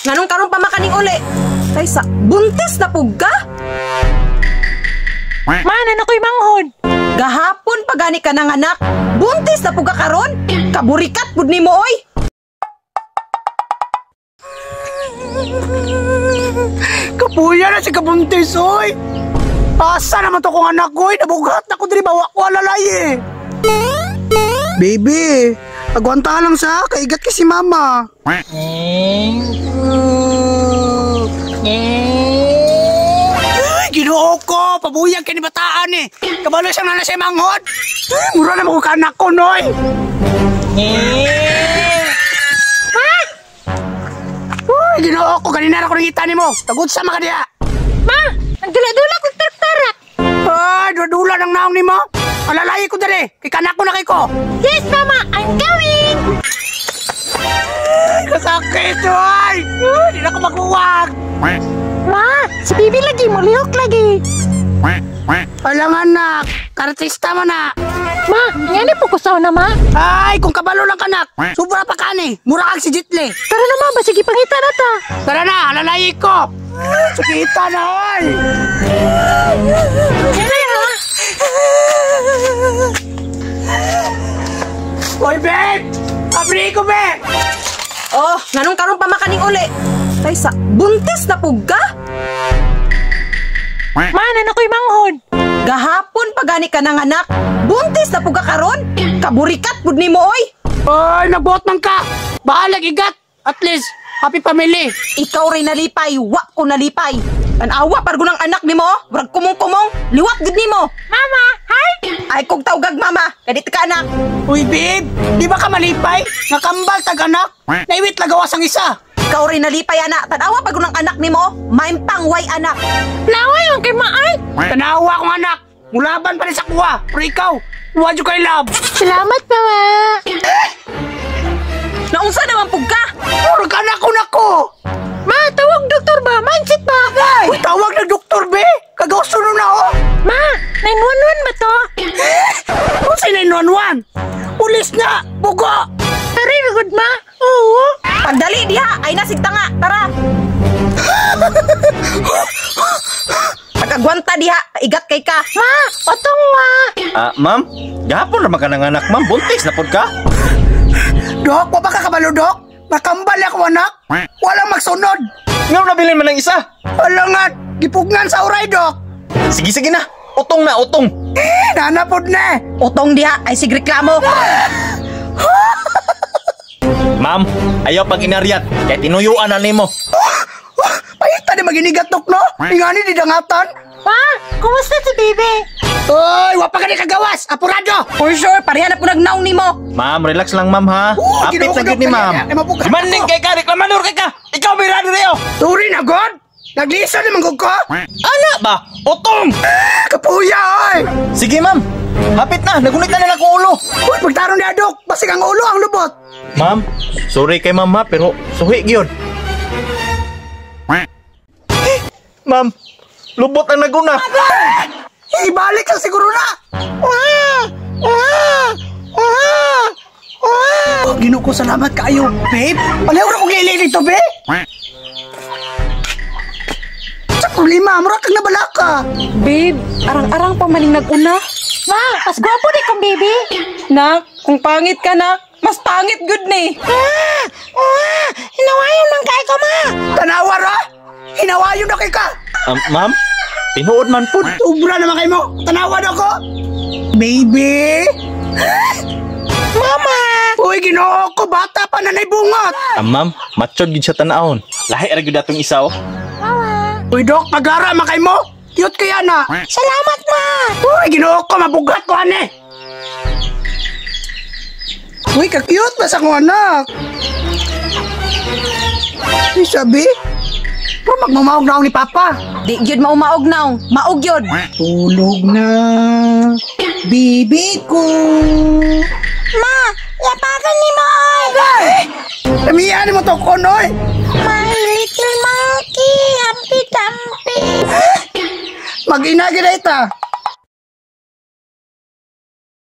Nganong karon pa makaning uli? Kaysa buntis na pug ka? Ma, na ko'y manghod. Gahapon pa gani ka nang anak. Buntis na pug ka karon? Kaburikat pud nimo oy. Kapuya na si kabuntis oy. Asa naman to kong anak ko, oy. Nabugat na ko diri bawa ko alalay eh. Baby, agwanta lang sa kaigat ka si mama. Ay, Ginoo ko, pabuyag kay ni bataan eh. Kabalo siyang nana siya manghod. Ay, mura na mo ka anak ko, noy. Ma! Uy, Ginoo ko, ganina na ko nangita nimo. Tagod sa mga diha. Ma, ang dula-dula kong tarak-tarak. Ay, dula-dula ng naong nimo. Alalay ko dali, kay kanak ko na kay ko. Yes, mama, I'm going. Ay, kasakit, oy. Ay, di na ko maghuwag. Ma, si Bibi lagi, mulihok lagi. Alang anak, kartista man na. Ma, yan po kusaw na, ma. Ay, kung kabalo lang kanak, sobra pa kani, mura kag si Jitle. Tara na, ma, basig ipangita na ta. Tara na, alalay ko. Sakita na, oy. Yan na, ha? Oy, babe! Abri ko, babe! Oh, nganong karon pa makaning uli? Kaysa buntis na pug ka? Ma, na ko'y manghod. Gahapon pa gani ka nang anak. Buntis na pug ka karon? Kaburikat pud nimo oy. Oy, nagbuot man ka. Bahalag igat. At least happy family. Ikaw rin nalipay, wa ko nalipay. Tanawa pargo ng anak nimo, murag kumong-kumong, liwat gud nimo. Mama, hi. Ay kog tawgag mama, kadit ka anak. Uy, babe, di ba ka malipay? Nakambal tag anak. Naiwit lagawas ang isa. Ikaw rin nalipay anak, tanawa pargo ng anak nimo, maimpang way anak. Laway ang kay maay. Tanawa akong anak. Mulaban pa rin sa kuha. Pero ikaw, wa jud kay love. Salamat, mama. Naunsa naman pug ka? Murag anak ko nako. Ma, tawag doktor ba? Mindset ba? Uy, tawag na doktor be. Kagaw suno na oh. Ma, 911 ba to? Unsa 911? Pulis na, bugo. Tara, good ma. Oo. Pagdali diha, ay nasigta nga. Tara. Pagagwanta diha, igat kay ka. Ma, patong ma. Ma'am, gahapon ra man ka nang anak, ma'am. Buntis na pud ka. Dok, wa ba ka kabalo, dok? Nakambal ako anak. Walang magsunod. Ngano nabilin man ang isa? Alangan, gipugnan sa uray, dok. Sige, sige na. Utong na, utong. Eh, nanapod na. Utong diha, ay sig reklamo. Ma'am, ayaw pag inaryat. Kay tinuyuan na nimo. Pahita di maginigat, dok, no? Ingani di dangatan. Ma, kumusta si Bibi? Oy, wa pa ka ni kagawas. Apurado. For sure, pareha na po nagnaong nimo. Ma'am, relax lang, ma'am, ha? Oo, Apit ginoo ko, na gyud ni Dok. ma'am. Ay, mabugat Demanding ako. kay ka, reklamador kay ka. Ikaw may rado reo. Turi na, God. Naglisa naman ko. Ana ba? Utong! Kapuya, oy. Sige, ma'am. Hapit na, nagunit na lang akong ulo. Uy, pagtarong ni Adok, basig ang ulo ang lubot. Ma'am, sorry kay ma'am ha, pero suhi gyud. Ma'am, lubot ang naguna. Ibalik lang siguro na. Oh, Ginoo ko, salamat kaayo, babe. Palayo na kong gili dito, babe. Sa problema, mura kang nabalaka. Babe, arang-arang pa maning naguna. Ma, mas gwapo ni kong baby. Nak, kung pangit ka na, mas pangit good ni. Hinawayon man kay ko, ma. Tanawa ra. Hinawayon na kay ka. Ma'am, tinuod man pud. Sobra naman kayo mo. Tanawa na ko. Baby. Mama. Uy, Ginoo ko, bata pa nanay bungot. Ma'am, machod gyud siya tan-awon. Lahi ra gyud atong isa oh. Mama. Uy, Dok, pagara man kay mo. Cute kaya na. Salamat, ma. Uy, Ginoo ko, mabugat ko ane. Uy, ka-cute ba sa akong anak? Uy, sabi, pero magmamaog na ako ni Papa. Di gyud maumaog naong, maog gyud. Tulog na, bibi ko. Ma, yapakan ni mo, oy. Lamian mo to ko, noy. My little monkey, hampi tampi. Mag-ina gid ita.